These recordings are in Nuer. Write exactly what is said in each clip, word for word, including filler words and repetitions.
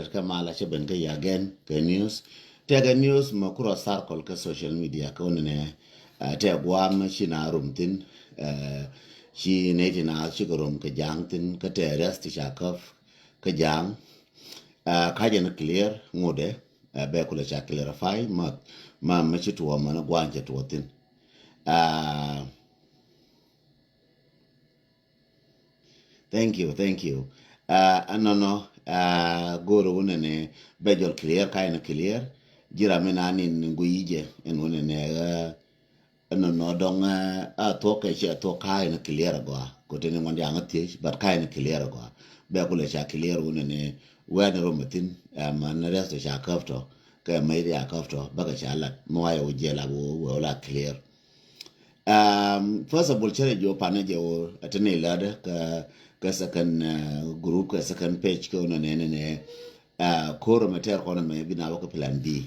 Kɛ mal a cɛ ben kä yɛ again kɛ news. Tɛkɛ news mɛ kurɔ circle kä social media kä wunɛ nɛ, tɛ guam ci na rum thin, ci nɛ ti na ci kɛ rum kɛ jaŋ thin kä tɛ rest ti ca käp kä jaŋ. Ka jɛ ni clear ŋudɛ, bɛ kulɛ ca clarify ma ma mɛ ci tuɔ mɛ ni gua̱n cɛ tuɔ thin. Thank you, thank you. Ɛnɔnɔ go̱o̱r wunɛ nɛ bɛ jɔl clear ka in clear. Ji̱ ram in a nin guiy jɛ in wunɛ nɛ ɛnɔnɔ dɔŋ a thuɔk kɛ cɛ thuɔk ka in clear agɔa. Ko tini ŋuan diaŋ a thiec, but ka in clear agɔa. Bɛ kulɛ ca clear wunɛ nɛ wɛn rom a thin, ɛmɛ ni rest ca käp tɔ kɛ mɛ ri a käp tɔ bä kɛ ca lat mi wa yɛ wä jiɛl a wä wä la clear. Um, first of all, cɛ rɛ jiɔ panɛ jɛ wä a tini lad kä kä second group kä second page kä wunɛ nɛ nɛ nɛ. Ko̱r mɛ tɛr kɔn mɛ bi na wä kä plan B.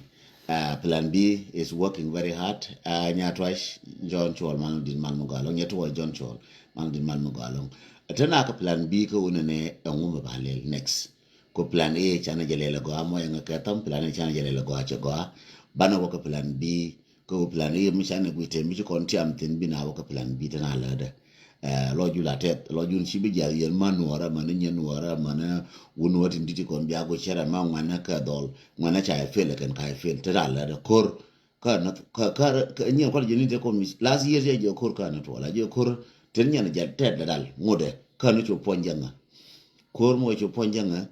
Plan B is working very hard. Nya tuac John Chol man din man mɛ gɔalɔŋ, nya tuac John Chol man din man mɛ gɔalɔŋ. A tini a kä plan B kä wunɛ nɛ ɛŋu mɛ ba lɛl next. Ko plan A canɛ jɛ lɛl agɔa mɔ ɛŋɛ kɛ tham, plan A canɛ jɛ lɛl agɔa cɛ gɔa. Banɛ wä kä plan B kä wä plan A mi canɛ gui te mi ci kɔn tiam thin bi na wä kä plan B tɛn a lädɛ. Lɔ jun la tɛth lɔ jun ci bi jiath yɛn man nuɔrɛ man ni nyɛ nuɔrɛ man ni wun wä tin diti kɔn bia go cɛrɛ ma ŋuanɛ kɛ dhɔl ŋuanɛ ca ɛ fail kɛn ka ɛ fail tɛn a lädɛ kor. Kä na kä kä kä nyin kual jeni te komi last year jɛ jɛ kor kä na tuɔla jɛ kor ten nyin jɛ tɛt da dal ŋudɛ kä na cu puɔn jɛ ŋa. Kor mo cu puɔn jɛ ŋa.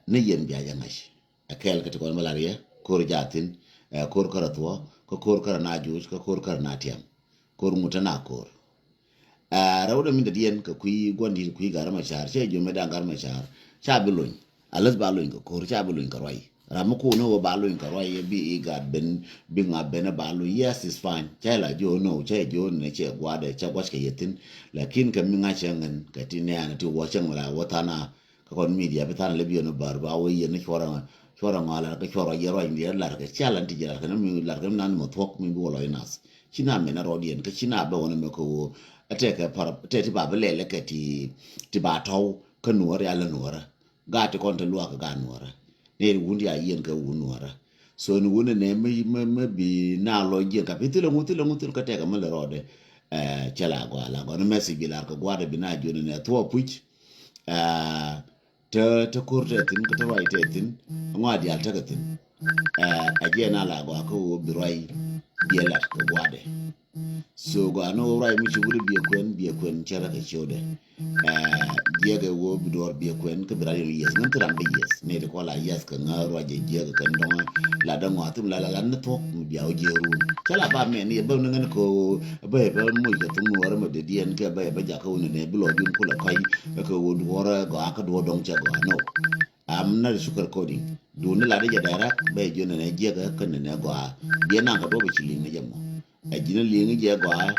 Ni yɛn bia jɛ ŋac. A kɛl kä ti kɔn ma lar yɛ kor jathin. Kor kä ra thuɔ kä kor kä ra na juc kä kor kä ra na tiam. Kor ŋut te na kor. Rɛw dɛ min dɛ diɛn kɛ kui̱ gua̱n di̱t kui̱ gar ma car cɛ jom mɛ da̱ŋ gar ma car ca bi lony. Alɛth ba lony kɛ ko̱r ca bi lony kɛ ruac. Ram mi ko̱n ni wä ba lony kɛ ruac yɛ bi i̱ gat ben bi ŋa ben ba lony, yes, is fine. Ca la jiö ni wä ca jiö ni cɛ gua̱dɛ ca gua̱c kɛ yɛ thin. Lakin kɛ mi ŋa̱c cɛ ŋän kɛ ti nɛɛn ti wä cɛ ŋä la wä than a kɛ kɔn media bi than a lɛ bi yɛn bär ba wä yɛn ni cuɔrɛ ŋa cuɔrɛ ŋa lar kɛ cuɔrɛ yɛ ruac ni lar kɛ ca lan ti jɛ lar kɛ ni mi lar kɛ ni nan mɔ thuɔk mi bi wä lɔc nath. Ci na mɛn a rɔɔdiɛn kä ci na bɛ wä ni mɛ kɛ wä a tɛkɛ par tɛ ti ba bi lɛlɛ kɛ ti ti ba tɔw kä nuɔrɛ a lɛ nuɔrɛ. Gaat ti kɔn ti luaak gaat nuɔrä. Nɛy ti wun ti a yiɛn kɛ wun nuɔrä. So ni wun nɛ mi mi mi bi na lɔ jiɛn ka pi thilɛ ŋu thilɛ ŋu thilɛ kä tɛkɛ mi lɛ rɔɔdɛ. Cɛ la gɔaa la gɔaa ni message bi lar kɛ gua̱dɛ bi na jiɔn nɛ thuɔ puc. Te te ko̱r tɛ thin kä te ruac tɛ thin. Ŋɔa diaal tekɛ thin. A jiɛ na la gɔaa kä woo bi ruac biɛ lat kɛ gua̱dɛ. So gɔaa ni wä ruac mi ci wuri biɛ kuɛn biɛ kuɛn cɛ rɛ kɛ ciötdɛ. Jiɛkɛ wä bi duɔr biɛ kuɛn kä bi rat yɛn yieth ŋän thi ram bi yieth ni ti kɔ la yieth kɛ ŋä ruac jɛ jiɛkɛ kɛn dɔŋ. La däŋ ŋɔaa thim la la la ni thuɔk mi bia wä jiɛ run cä la ba mɛn ni yɛ bä ni ŋän kɛ wä bä yɛ bä muc kɛ thum ni wä rɛ mɛ dee diɛn kɛ bä yɛ bä jakä wä ni nɛ bi lɔ jun kulɛ kɔc. Kɛ wä duɔr gɔaa kä duɔr dɔŋ cɛ gɔaa ni wä. Am na di sugar coding. Duni la di jɛ direct bɛ jiö nɛnɛ jiɛk kä nɛnɛ gɔaa. Diɛ naŋ kɛ duɔp ci liŋ ni jɛ mɔ. Ɛ ji̱n liŋ jɛ gɔaa.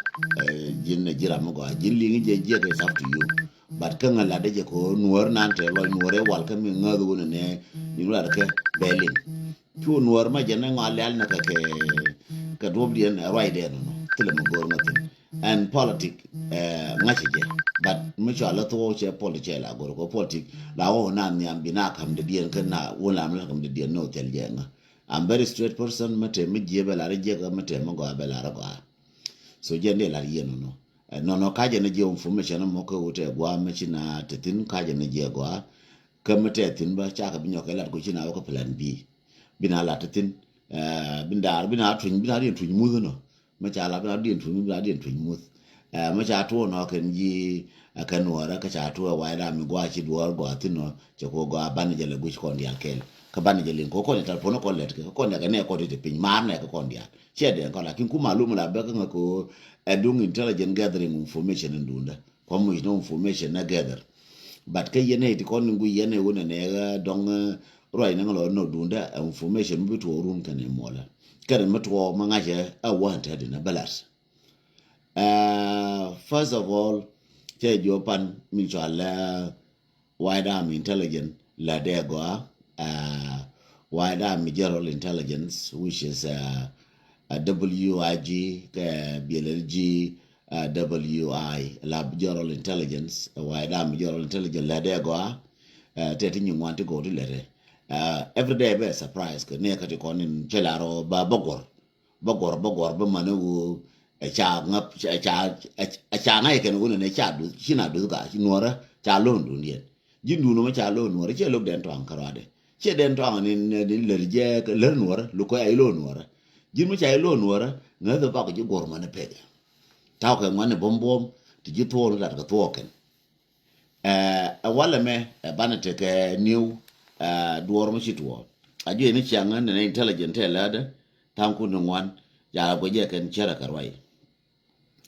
Ji̱n ji̱ ram mi gɔaa ji̱n liŋ jɛ jiɛk is up to you. But kä ŋä la di jɛ ko nuɔr nan tɛ lɔc nuɔr ɛ wal kä mi ŋäth wun nɛ. Ji̱n wun la di kɛ bɛ liŋ. Cu nuɔr ma jɛ nɛ ŋɔa lɛl nɛ kɛ kɛ duɔp diɛn ɛ ruac dɛn nɔ thilɛ mi go̱o̱r ŋä thin. Ɛn politic ŋa̱cä jɛ. But mi cua lä thok cɛ politic cɛ la gor kɔ politic la wä na nhiam bi na kam de diɛn kä na wä lam la kam de diɛn no thil jɛ ŋa. I'm very straight person mi te mi jiɛ bɛ la ri jɛ kä mi te mi gɔa bɛ la ri gɔa. So jɛ ndi la ri yɛ nono. Nono ka jɛ ni jɛ information mo kä wute gɔa mi ci na te thin ka jɛ ni jɛ gɔa. Kä mi te thin ba ca ka bi nyɔk kɛ lat ko ci na wä kä plan B. Bi na lat te thin. Bi na lat te thin bi na lat te thin. Mɛ ca la bi na diɛn tuny bi na diɛn tuny muth. Mɛ ca tuɔ nɔ kɛn ji̱ ɛ kɛn nuɔrɛ kä ca tuɔ wa̱i̱ ram mi gua̱a̱ ci duɔɔr gɔaa thin nɔ. Cɛ kuɔ gɔaa banɛ jɛ lɛ guic kɔn diaal kɛl kä banɛ jɛ liŋ kɔ kɔn diaal telephone kɔn lɛt kɛ kɔn diaal kɛ nɛ kɔn ti ti piny maar nɛ kɛ kɔn diaal. Ciɛ dɛn kɔn lakin ku malum la bɛ kä ŋä kɛ ɛ duŋ intelligent gathering information in duundä. Kɔn muc ni information ni gather. But kä yɛn ɛ ti kɔn ni guic yɛn ɛ wun ɛ nɛ dɔŋ ruac ni ŋä lɔ ni duundä information mi bi tuɔ run kɛn ɛ muɔlä. Kɛn mi tuɔɔk mi ŋa̱cɛ ɛ wä ɛn tɛt in ɛ bä la̱t. First of all cɛ jiɔ pan mi cɔal lɛ White Army Intelligence lɛ dee gɔaa. White Army General Intelligence, which is W I G kɛ B L G, W I la General Intelligence, White Army General Intelligence lɛ dee gɔaa. Tɛ ti nyi ŋuan ti gɔw ti lɛ tɛ. Every day bɛ surprise kɛ nɛ kä ti kɔn in cɛ la rɔ ba bä gɔr bä gɔr bä gɔr bä mani wu. Ɛ ca ŋa ɛ ca ɛ ca ŋa ikɛn wu nɛ ca du ci na du ga ci nuɔrɛ ca lon dun yɛn. Ji̱n dun mɛ ca lon nuɔrɛ cɛ lok den tɔŋ kärɔadɛ cɛ den tɔŋ ni ni lär jɛ lär nuɔrɛ lukɔ ya ilo nuɔrɛ. Ji̱n mɛ ca ilo nuɔrɛ ŋä thɛ bak ji̱ gɔr mani pɛk. Taw kɛ ŋuan ni bom bom ti ji̱ thuɔɔk ni lat kɛ thuɔɔk kɛn. Ɛ walɛ mɛ ɛ banɛ tekɛ niw ɛ duɔr mɛ ci tuɔɔk a juɛ ni ciaŋ ni nɛ intelligent tɛ lɛdɛ. Thaŋ kun ni ŋuan ya guɛ jɛ kɛn cɛrɛ kɛ ruay.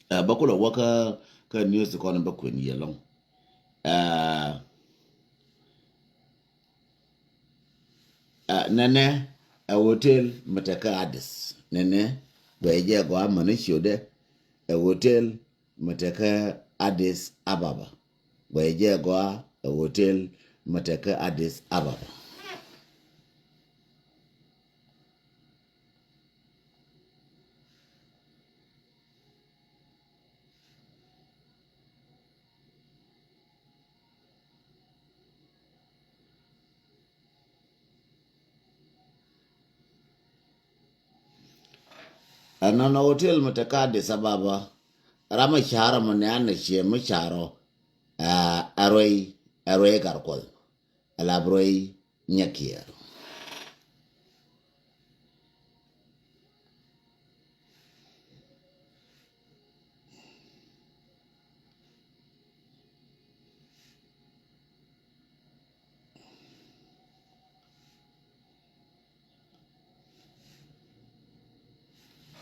Ɛ bä kulɛ wä kä kä niw ti kɔn bä kuen yɛ lɔŋ. Ɛ ɛ nɛnɛ ɛ hotel mɛ tekɛ Addis nɛnɛ bɛ jɛ gɔa mɛ ni ciodɛ ɛ hotel mɛ tekɛ Addis Ababa. Guɛy jɛ gɔaa ɛ hotel mɛ tekɛ Addis Ababa. Ɛnɔnɔ hotel mɛ tekɛ Addis Ababa. Ram a ca̱r ɛmɔ nɛ̈ɛ̈n ɛ ciɛ mi ca̱r ɔ. Ɛ ruɛy ɛ ruɛy Gatkuɔth. Ɛ lap ruɛy Nyakiɛɛr.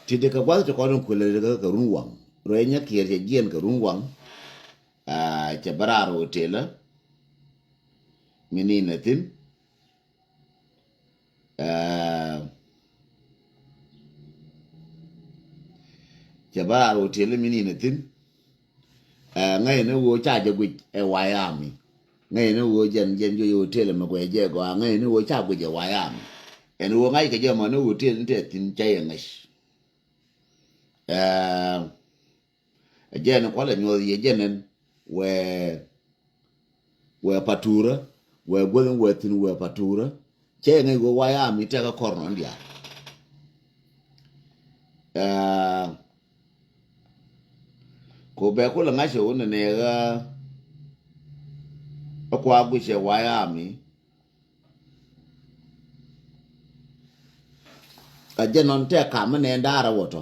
Ti dee kɛ gua̱th ti kɔn in kuël dee kɛ run waŋ. Ruɛy Nyakiɛɛr cɛ jiɛn kɛ run waŋ. Cɛ bä raar hotel mi ni nɛ thi̱n. Cɛ bä raar hotel mi ni nɛ thi̱n. Ŋäcɛ ni ɣöö ca jɛ guic ɛ White Army. Ŋäcɛ ni ɣöö jɛn jɛn juɔc hotel ɛmɛ guɛc jɛ gɔaa ŋäcɛ ni ɣöö ca guic ɛ White Army. Ɛn ɣöö ŋa̱ckɛ jɛ mɔ ni hotel ni tɛ thi̱n ca yɛ ŋäc. Ɛ jɛn kualɛ nyuɔth yɛ jɛn ɛn wɛ wɛ Paturä wɛ guäth in wɛ thi̱n wɛ Paturä. Cɛ ŋäc ɣöö White Army tɛkɛ kɔr nɔn diaal. Ɛ Ko bɛ kulɛ ŋa̱cä wä nɛnɛ ɣä. Ɛ kua guicɛ White Army. A jɛ nɔn tɛ kam mi nɛn da̱rä wä tɔ.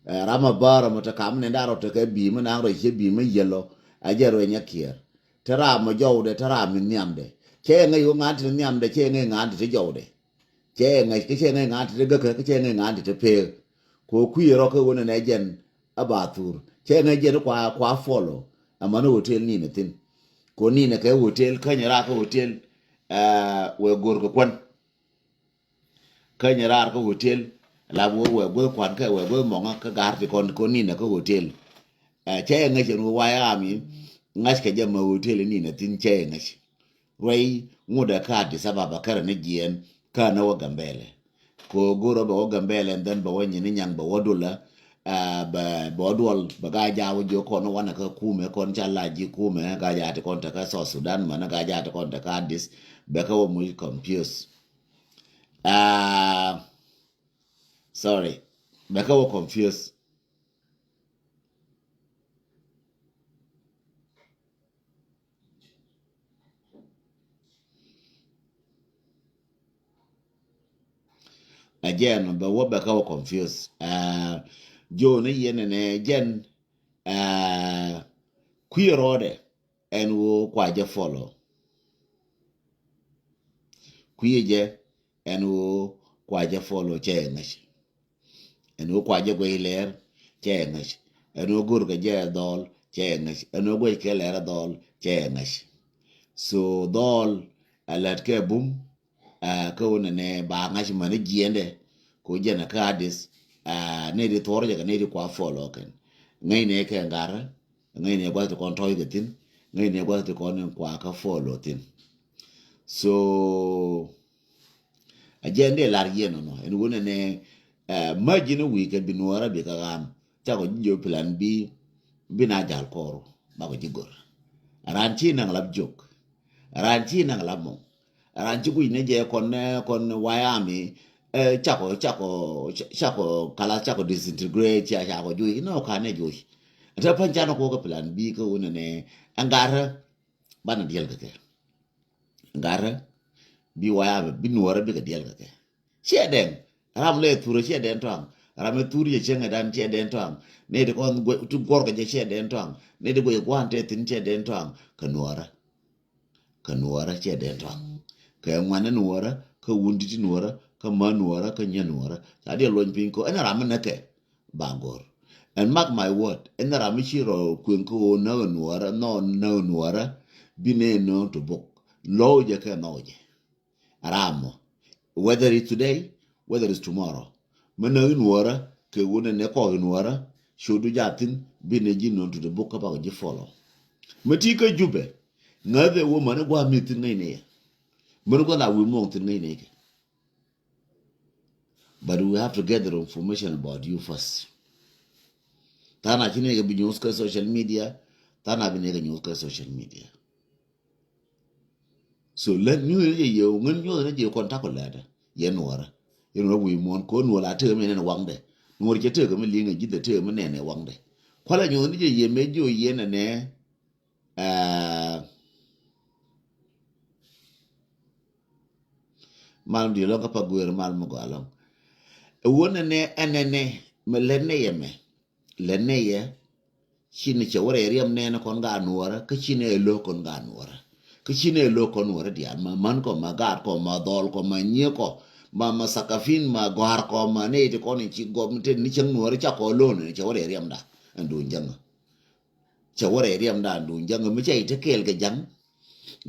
Ɛ ram a bärä mɔ tɛ kam mi nɛn da̱rä wä tɔ kɛ bi̱i̱ mi naŋ rɔ cɛ bi̱i̱ mi yɛlɔ. A jɛ ruɛ Nyakiɛɛr. Te ram mi jɔwdɛ te ram mi nhiamdɛ. Cɛ ŋäc wä ŋa̱n ti nhiamdɛ cɛ ŋäc ŋa̱n ti te jɔwdɛ. Cɛ ŋäc kä cɛ ŋäc ŋa̱n ti te gäkä kä cɛ ŋäc ŋa̱n ti te peek. Ko kui̱ rɔ kä ɣöö nɛnɛ jɛn a ba thur cɛ ŋäc jɛn kua kua follow. Amäni hotel ninɛ thi̱n. Ko ninɛ kɛ hotel känyɛ raar kä hotel. Wee go̱r kɛ kuän. Känyɛ raar kä hotel. Lap wee wee guäth kuan kɛ wee guäth mɔŋä kä ga̱r ti kɔn ko ninɛ kä hotel. Cɛ ŋäc ɛn wee White Army. Ŋa̱c kɛ jɛ mä hotel ninɛ thi̱n cɛ ŋäc. Ruɛy ŋut ɛ kä Addis Ababa kärɛ ni jiɛɛn kä ni wä Gambɛlɛ. Ko go̱rä bɛ wä Gambɛlɛ and then bɛ wä nyini nyaŋ bɛ wä dulä. Bɛ bɛ wä duɔl bɛ ga jaw jiök kɔn wanɛ kä kumɛ kɔn ca la ji̱ kumɛ ga ja ti kɔn te kä South Sudan mɛn ga ja ti kɔn te kä Addis. Bɛ kä wä muc confuse. Sorry. Bɛ kä wä confuse. Ɛ jɛn bɛ wä bɛ kä wä confuse. Ɛ jɔn i̱ yɛn ɛnɛ jɛn. Ɛ kui̱ rɔɔdɛ ɛn wä kua jɛ follow. Kui̱ jɛ ɛn ɣöö kua jɛ follow cɛ ŋäc. Ɛn ɣöö kua jɛ guɛc lɛɛr cɛ ŋäc. Ɛn ɣöö go̱rkɛ jɛ dhɔl cɛ ŋäc. Ɛn ɣöö guɛc kɛ lɛɛr dhɔl cɛ ŋäc. So dhɔl a lät kɛ bum. Kä ɣöö nɛnɛ ba ŋa̱c mäni jiɛndɛ. Ko jɛn kä Addis. Nɛy di thuɔr jɛ kɛ nɛy di kua follow kɛn ŋäc nɛ kɛ ŋa̱rä. Ŋäc nɛ gua̱th ti kɔn tɔ̱c kɛ thi̱n. Ŋäc nɛ gua̱th ti kɔn in kua kä follow thi̱n. So a jɛ ɛn dee lar yɛn nɔnɔ ɛn wunɛ nɛ. Mäc ji̱n wi̱i̱ kɛ bi nuɔɔrä bi kä ɣam cakɔ ji̱ jiö plan bi. Bi na jal kɔɔru bakɔ ji̱ gör. Ran ci naŋ lap jiök. Ran ci naŋ lap mɔŋ. Ran ci guic ni jɛ kɔn, eh, kɔn White Army, eh, cakɔ, cakɔ, cakɔ kalas, cakɔ disintegrate, ca, cakɔ juic. Nɔ, kanɛ juic. Ɛ te pan canɛ kɔ kɛ plan B kä wunɛ nɛ. Ɛn garä, banɛ diɛl kɛ kɛ. Ɛn garä, bi White Army, bi Nuɔrä bikɛ diɛl kɛ kɛ. Ciɛ dɛŋ. Ram lɛ thurä ciɛ dɛn tɔaŋ. Ram ɛ thur jɛ cieŋ ɛ dan ciɛ dɛn tɔaŋ. Ni ti kɔn guɛ, ti guɔr kɛ jɛ ciɛ dɛn tɔaŋ. Ni ti guɛ guan tɛ thin ciɛ dɛn tɔaŋ. Kɛ Nuɔrä. Kɛ Nuɔrä ciɛ dɛn tɔaŋ. Kɛ ŋuan ni Nuɔrä, kɛ wun dit Nuɔrä, kɛ ma Nuɔrä, kɛ nyɛ Nuɔrä. Ca diɛ luɔny piny kɔ, ɛn ram mi näkɛ. Ba gɔr. And mark my word, ɛn ram mi ci rɔ kueŋ kɛ ɣöö näk Nuɔrä, nɔ näk Nuɔrä, bi nɛ nööŋ to bok. Lɔw jɛ kɛ nɔw jɛ. Ram mɔ. Whether it's today, whether it's tomorrow. Mi näk Nuɔrä, kɛ wun ɛn ɛ kɔk Nuɔrä, codu jathin, bi nɛ ji̱ nööŋ to the book kä bakɔ ji̱ follow. Mi ti kä Jubɛ, ŋäth ɛ wä mani gua̱a̱ mi thin ŋäcnɛ yɛ. Mani gua̱a̱ la wi̱i̱ muɔ̱ɔ̱ŋ thin ŋäcnɛ yɛ kɛ. But we have to gather information about you first. Tha̱a̱ŋ a ci nɛ kɛ bi nyuuth kä social media, tha̱a̱ŋ a bi nɛ kɛ nyuuth kä social media. So lät nyuuth ni jɛ yɛ ŋän nyuuth ni jɛ kɔn takɔ lɛtɛ yɛ Nuɔrä. Yɛ Nuɔrä wi̱i̱ muɔ̱ɔ̱n kɔn Nuɔrä a tëë mi nɛn waŋdɛ. Nuɔrä cɛ tëë kɛ mi liŋɛ ji̱ dhɛ tëë mi nɛn ɛ waŋdɛ. Kualɛ nyuuth ni jɛ yɛ mɛ ji̱ ɔ yɛ nɛnɛ. Ɛɛ, mal mi di̱i̱t lɔ̱ŋ kä pa gueer mal mi gɔaa lɔ̱ŋ. Ɛ wun nɛnɛ ɛnɛnɛ mɛ lɛt nɛ yɛ mɛ. Lɛt nɛ yɛ. Ci ni cɛ wä rɛ riɛm nɛn kɔn gaa Nuɔrä, kä ci ni ɛ lo̱k kɔn gaa Nuɔrä. Kä ci ni ɛ lo̱k kɔn Nuɔrä diaal, ma män kɔ, ma gaat kɔ, ma dhɔl kɔ, ma nyiee kɔ, ma, ma thakafin, ma gɔ̱a̱r kɔ, ma nɛ ti kɔn in ci gɔm ni te ni cäŋ Nuɔrä ca kɔ lo̱n ni cɛ wä rɛ riɛm da. Ɛn duun jäŋä. Cɛ wä rɛy riɛmdan duun ja̱ŋ mi ca i̱ te kɛɛl kɛ ja̱ŋ.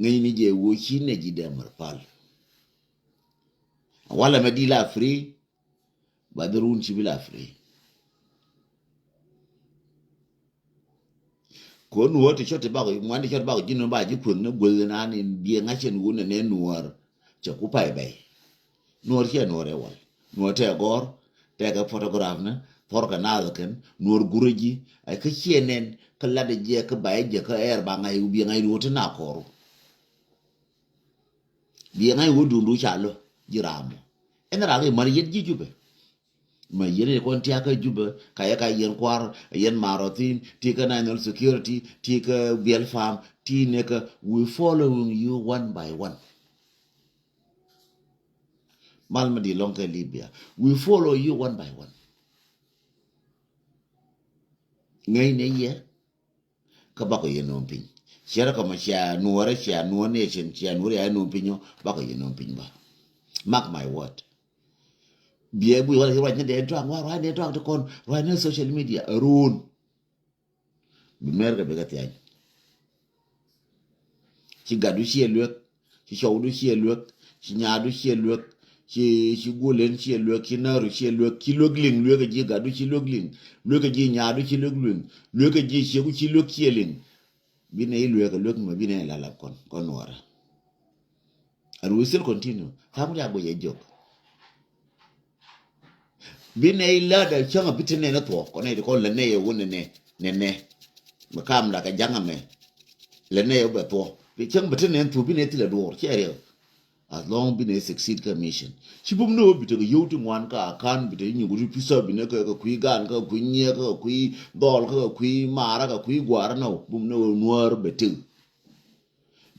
Ŋäcni jɛ wä ci nɛ ji̱ dɛmɛr pal. Walɛ mɛ di la free. Ba dhi run ci bi la free. Kɛ nuɔ̱ɔ̱r ti cɔt ti bak ŋuan ti cɔt bak ji̱n ba ji̱ kueŋ ni guäth nan in biɛ ŋa̱c in wun nɛ nɛ nuɔ̱ɔ̱r. Cɛ ku pay bɛy. Nuɔ̱ɔ̱r ciɛ nuɔ̱ɔ̱r ɛ wal. Nuɔ̱ɔ̱r tɛ gɔ̱r, tɛ kɛ photograph ni, thɔr kɛ naath kɛn, nuɔ̱ɔ̱r gurä ji̱, ɛ kä ciɛ nɛn, kä lat jiɛ, kä bay jiɛ, kä ɛɛr ba ŋa̱c, bi ŋa̱c ruɔ̱t ti na kɔru. Bi ŋa̱c wä duundu ca lö, ji̱ raam mɔ. Ɛn raam i̱ mar yet ji̱ Jubɛ. Ma yet i̱ kɔn tiakä Jubɛ, ka yɛ ka yɛn kuar, yɛn marɔ thin, ti kä national security, ti kä biɛl farm, ti nekä, we following you one by one. Mal mi di lɔŋ kɛ Libya. We follow you one by one. Ŋäcnɛ yɛ. Kä bakɔ yɛ no̱o̱ŋ piny. Ciɛ rɛ kɔmɔ cia nuɔrɛ, cia nuɔr nation, cia nuɔr ya no̱o̱ŋ piny ɔ, bakɔ yɛ no̱o̱ŋ piny ba. Mark my word. Biɛ bui wala ci ruac ni dee tuaŋ, wa ruac ni dee tuaŋ ti kɔn, ruac ni social media, run. Bi Mɛrkɛ bikɛ thiany. Ci gatdu ciɛ luek, ci cɔwdu ciɛ luek, ci nyaadu ciɛ luek, ci, ci guolen ciɛ luek, ci nääru ciɛ luek, ci luek liŋ, luek ji̱ gatdu ci luek liŋ, luek ji̱ nyaadu ci luek liŋ, luek ji̱ cieku ci luek ciɛ liŋ. Bi nɛ i̱ luek, luek mɛ bi nɛ i̱ lalap kɔn, kɔn nuɔrɛ. And we still continue. Tha̱a̱ŋ wi̱c a guic ɛ jiök. Bi nɛ i̱ läätdɛ cäŋ a bi te nɛn ɛ thuɔ̱k kɔn nɛ ti kɔn lɛ nɛ yɛ wun nɛ nɛ nɛ. Mi kaam la kɛ ja̱ŋ ɛmɛ. Lɛ nɛ yɛ bɛ thuɔ̱k. Bi cäŋ bi te nɛn thuɔ̱k bi nɛ thilɛ duɔ̱ɔ̱r cɛ riɛk. As long bi nɛ succeed kɛ mission. Ci bum ni wä bi te kɛ yio̱w ti ŋuan ka a kan bi te nyuŋ ti pisa bi nɛ kɛ kɛ kui̱ gan kɛ kui̱ nyiɛ kɛ kui̱ dhɔl kɛ kui̱ mara kɛ kui̱ guar nɔ bum ni wä nuäär bɛ te.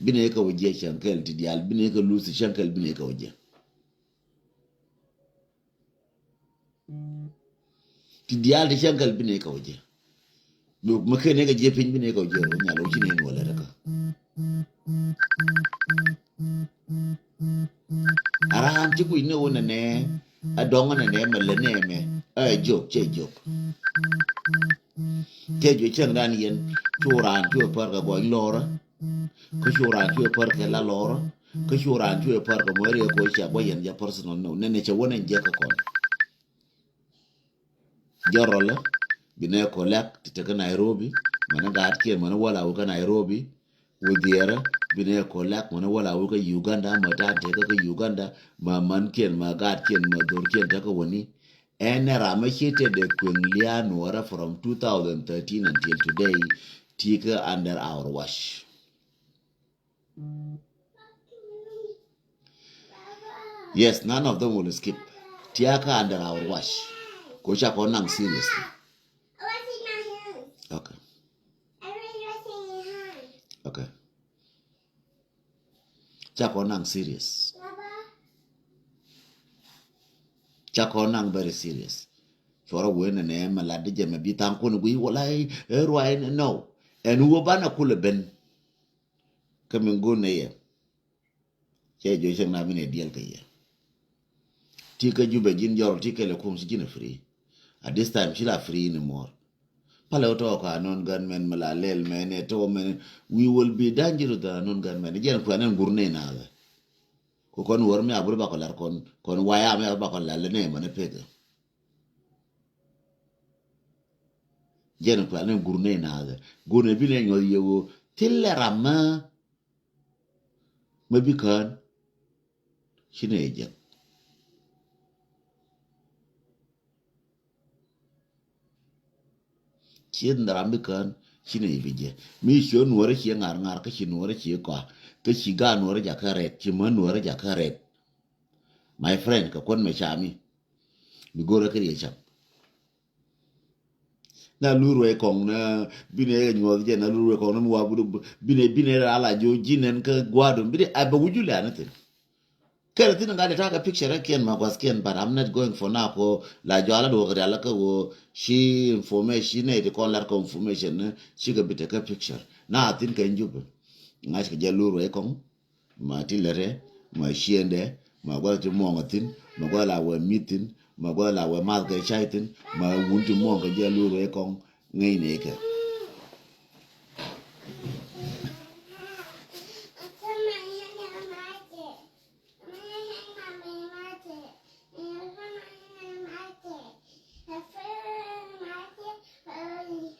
Bi nɛ kɛ wä jiɛ cäŋ kɛl ti diaal bi nɛ kɛ luth ti cäŋ kɛl bi nɛ kɛ wä jiɛ. Ti diaal ti cäŋ kɛl bi nɛ kɛ wä jiɛ. Mi, mi ken nɛ kɛ jiɛ piny bi nɛ kɛ wä jiɛ. Ruɔ̱n nyal wä ci nɛ nuɔlɛ rɛ kä. A raan ci kui̱ ni wun nɛ nɛ a dɔŋ nɛ nɛ mɛ lɛ nɛ mɛ a jiök cɛ jiök. Cɛ jiök cäŋ dan yɛn cu raan cu ɛ pär kɛ gɔny lɔrä. Kä cu raan cu ɛ pär kɛ la lɔrä. Kä cu raan cu ɛ pär kɛ muɛri ɛ koc cɛ guɔ yɛn jɛ personal no nɛ nɛ cɛ wun nɛ jɛ kɛ kɔn. Jɔrɔlä bi nɛ kɔ lɛk ti tekä Nairobi mɛnɛ gaat kiɛn mɛnɛ wala wikä Nairobi. Wi̱dhiɛrä bi nɛ kɔ lɛk mɛnɛ wala wikä Uganda mɛ ta̱a̱ tekä kä Uganda mɛ män kiɛn mɛ gaat kiɛn mɛ dhor kiɛn tekä wäni. Ɛn ɛ ram ɛ ci tɛt dee kueŋ lia̱a̱ nuɔrä from two thousand thirteen until today. Tikä under our watch. Yes, none of them will escape. Tiakä under our watch. Ko ca kɔn naŋ seriously. Okay. Okay. Ca kɔn naŋ serious. Ca kɔn naŋ very serious. Cuɔrɔ wen nɛ nɛ mɛ lat di jɛ mɛ bi thaŋ kun gui wala ɛ ruay nɛ nɔ. Ɛn wä banɛ kulɛ ben. Kä min gun nɛ yɛ. Cɛ jɔ cɛ ŋa mi nɛ diɛl kɛ yɛ. Ti kä Jubɛ ji̱n jɔr ti kɛlɛ kum ci ji̱n a free. At this time ci la free anymore. Palɛ wä tɔɔk a non gunmen mɛ la lɛl mɛ nɛ tɔɔ mɛ nɛ. We will be dangerous than a non gunmen. Jɛn kuɛ nɛn gur nɛ nathɛ. Ku kɔn wär mi a bur bakɔ lar kɔn kɔn waya mi a bakɔ lar lɛ nɛ mɛ nɛ pekɛ. Jɛn kuɛ nɛn gur nɛ nathɛ gur nɛ bi nɛ nyuɔth yɛ woo. Thilɛ ram mɛ. Mɛ bi kään ci nɛ jɛ. Ci nɛ ram bi kään ci nɛ bi jɛ. Mi ci nuɔrɛ ci ŋar ŋar kä ci nuɔrɛ ci kɔa kä ci gaa nuɔrɛ jakä rɛt ci mä nuɔrɛ jakä rɛt. My friend kɛ kuɔn mɛ cami. Mi go̱rɛ kä riɛ cam. Na lur wɛ kɔŋ na binɛ nyuɔth jɛ na lur wɛ kɔŋ na mi wa budu binɛ binɛ ra la jo jinen kä guadu bidi a bɛ wuju lɛ anithin. Kɛlɛ thin ŋa de ta kɛ picture kiɛn ma guas kiɛn, but I'm not going for now ko la jɔ ala duɔk rial kä wo shi information ne ti kɔn lar kɛ information ne shi kɛ bite kɛ picture na thin kɛ njubu. Ŋa̱c kɛ jɛ lur wɛ kɔŋ. Ma ti lɛtɛ ma ciendɛ ma guath ti muɔŋ a thin ma guath la wɛ mi̱th thin ma guath la wɛ math kɛ cay thin ma wun ti muɔŋ kɛ jɛ lur wɛ kɔŋ ŋɛy ne kɛ.